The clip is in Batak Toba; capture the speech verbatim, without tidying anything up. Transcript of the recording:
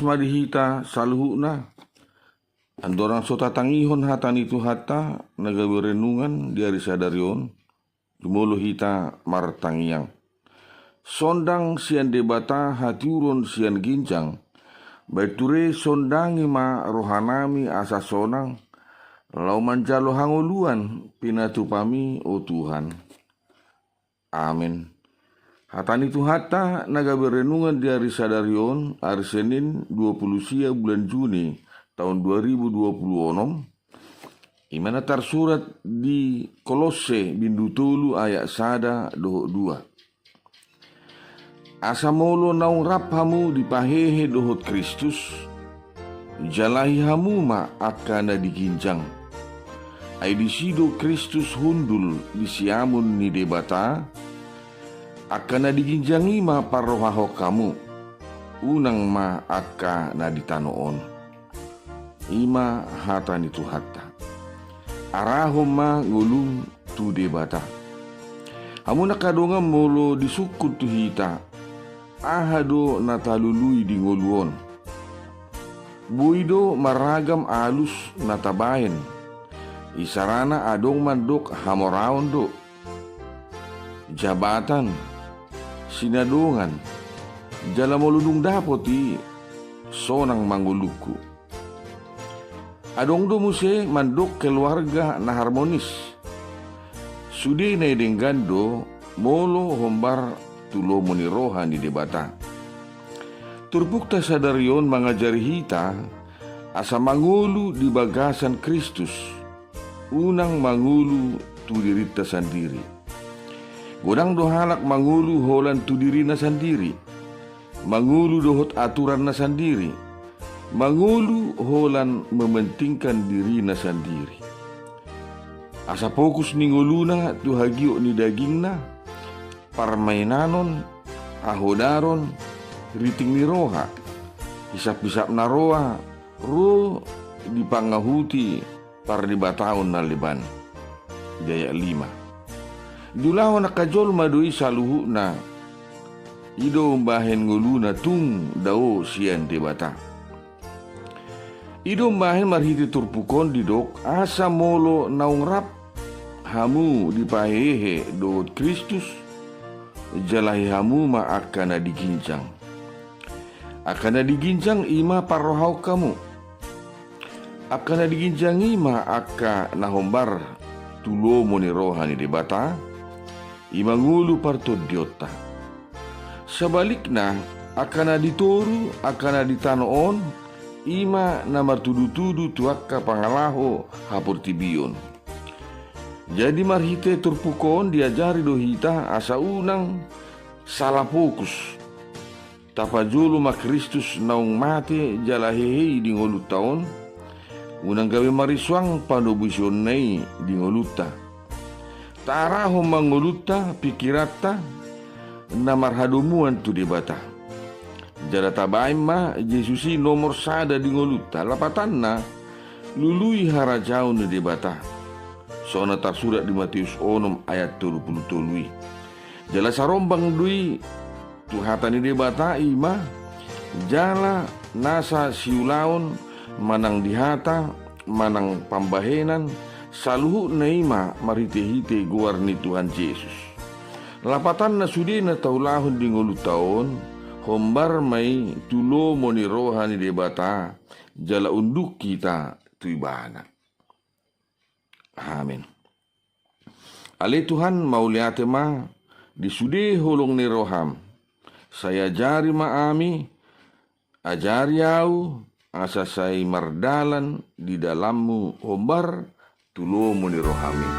ma di hita saluhutna. Andorang so tatangihon hata ni Tuhanta na gabe renungan di ari sadari on, jumolo hita martangiang. Sondang sian Debata hatiuron sian ginjang, baen ture sondangi ma rohanami asa sonang, laho manjalo hangoluan pinatupami, o Tuhan. Amen. Hata ni Tuhanta na gabe renungan di ari sadari on, ari Senin, dua puluh sia bulan Juni, taon dua ribu dua puluh onom, ima na tarsurat di Kolosse bindu tolu ayat sada dohot dua. Asa molo naung rap hamu dipahehe dohot Kristus, jalahi hamu ma angka na di ginjang. Ai disi do Kristus hundul di siamun ni Debata, angka na di ginjang i ma parrohahon hamu, unang ma angka na di tano on. Ima hata ni Tuhanta. Arahon ma ngolum tu Debata. Hamu angka dongan, molo disungkun tu hita, aha do na talului di ngolu on? Boi do maragam alus na tabaen. Isarana adong mandok hamoraon do, jabatan, sinadongan, jala molo dung dapot i, sonang ma ngolungku. Adong do muse mandok keluarga na harmonis. Sude na i denggan do molo hombar tu lomo ni roha ni Debata. Turpukta sadari on mangajari hita asa mangolu di bagasan Kristus, unang mangolu tu dirinta sandiri. Godang do halak mangolu holan tu dirina sandiri, mangolu dohot aturanna sandiri, mangolu holan mementingkan dirina sandiri. Asa fokus ni ngoluna tu hagiot ni dagingna, parmainanon, hahodaron, riting ni roha, hisap-hisap na roa, ro dipangahuti pardebataon na leban. Di ayat lima. Diulahon angka jolma do i saluhutna, i do umbahen ngoluna tung dao sian Debata. I do umbahen marhite turpuk on didok, asa molo naung rap hamu dipahehe dohot Kristus, jalahi hamu ma angka na di ginjang. Angka na di ginjang i ma parrohahon hamu. Angka na di ginjang i ma angka na hombar tu lomo ni roha ni Debata, i ma ngolu partondionta. Sabalikna, angka na di toru, angka na di tano on, i ma na martudu-tudu tu angka pangalaho haportibion. Jadi marhite turpuk on diajari do hita asa unang salah fokus. Tapajolo ma Kristus naung mate jala hehe i di ngolunta on, unang gabe marisuang panobusionna i di ngolunta. Taarahon ma ngolunta, pingkiranta, na marhadomuan tu Debata. Jala tabaen ma Jesus i nomor sada di ngolunta, lapatanna lului harajaon ni Debata. Songon na tarsurat di Mateus onom ayat tolu pulu tolu i. Jala sarombang do i tu hata ni Debata i ma, jala nasa siulaon manang di hata, manang pambahenan, saluhutna i ma marhite-hite goar ni Tuhan Jesus. Lapatanna sude na taulahon di ngolunta on, hombar ma i tu lomo ni roha ni Debata, jala unduk hita tu Ibana. Amen. Ale Tuhan, mauliate ma di sude holong ni roham. Sai ajari ma ami, ajari au, asa sai mardalan di dalanmu hombar tu lomo ni rohami.